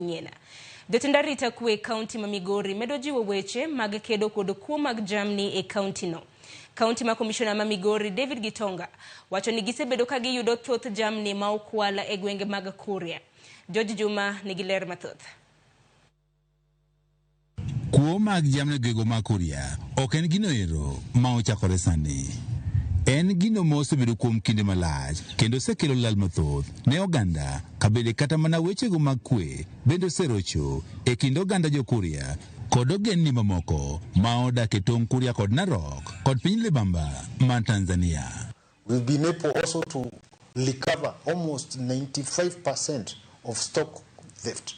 Manyien. Jotend arita kwe e kaunti ma Migori medo jiwo weche mag kedo kod kuo mag jamni e kaunti no. Kaunti ma komishona ma Migori David Gitonga wacho ni gisebedo ka giyudo thoth jamni ma okwal e gwenge mag Kuria. George Juma nigi ler mathoth. Kuo mag jamni e gwego ma Kuria ok en gino ero ma ochakore sani. En gino ma osebedo kuom kinde malach kendo osekelo lal mathoth ne oganda kabende kata mana wechego mag kwe bende oserocho e kind oganda jo-Kuria kod ogendni mamoko ma odak e tong' Kuria kod Narok kod piny Libamba man Tanzania. We've been able also to recover almost 95% of stock theft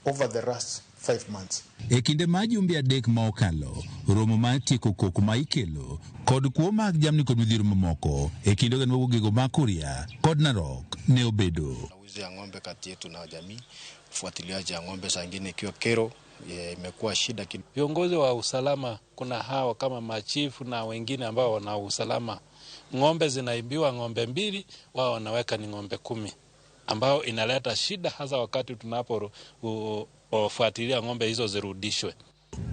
over the last 5 months. E kinde ma jumbe 3 ma okalo, romo mar tieko koko ma ikelo kod kuo mag jamni kod midhiero mamoko e kind oganda mawuok gwenge mag Kuria kod Narok ne obedo. Wizi ya ng'ombe kati yetu na jamii, ufuatiliaji ya ng'ombe saa ingine ikiwa kero imekuwa shida kidogo. Viongozi wa usalama, kuna hawa kama machifu na wengine ambao wana usalama. Ng'ombe zinaibiwa ng'ombe mbili, wao wanaweka ni ng'ombe 10, ambao inaleta shida hasa wakati tunapofuatilia ng'ombe hizo zirudishwe.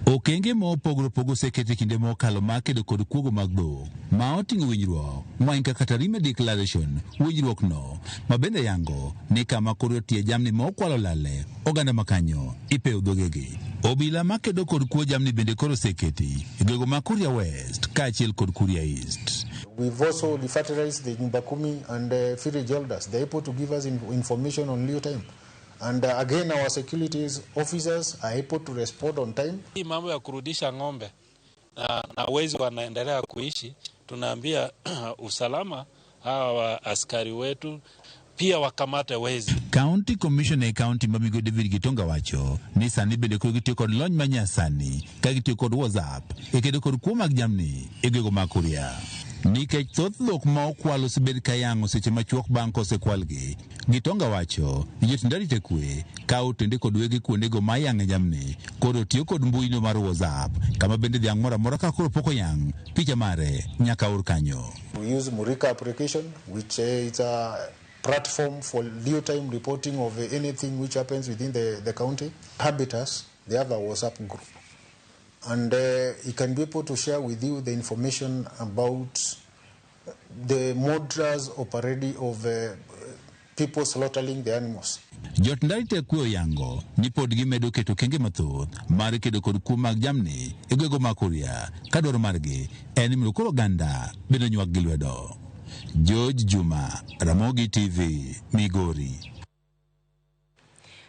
Okenge ma opogore opogore oseket e kinde mokalo mar kedo kod kuogo mag dhok ma oting'o winjruok ma kaka Tarime Declaration. Winjruok no ma bende yango ni kama koro tie jamni ma okwalo lale oganda makanyo ipeyo dhogegi. Obila makedo kod kuo jamni bende koro oseketi e gwego ma Kuria West kaachiel kod Kuria East. We've also refertilized the Nyumba Kumi and village elders. They're able to give us information on real time. And again, our security officers are able to respond on time. Hii mambo ya kurudisha ng'ombe na wezi wanaendelea kuishi, tunaambia usalama hawa wa askari wetu pia wakamate wezi. County Commissioner e county ma Migosi David Gitonga wacho ni sani bende koro gitiyo kod lony manyasani ka gitiyo kod WhatsApp e kedo kod kuo mag jamni e gwenge mag Kuria. Nikech thoth dhok ma okwal osebed ka yang'o seche machuok bang' kosekwalgi, Gitonga wacho ni jotend arita kwe kawo tende kod wege kuondego ma yang'e jamni koro tiyo kod mbuino mar WhatsApp kama bende dhiang' moro amora ka koro pok oyang' picha mare nyaka or kanyo. We use Murika application, which is a platform for real-time reporting of anything which happens within the county. Habitas, they have a WhatsApp group. And he can be able to share with you the information about the modus operandi of people slaughtering the animals. Jotend arita kwe oyango ni pod gimedo keto okenge mathoth mar kedo kod kuo mag jamni e gwenge mag Kuria ka dwaro margi en ni mondo koro oganda bende onywak gi lwedo. George Juma, Ramogi TV, Migori.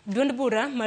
Duond bura mar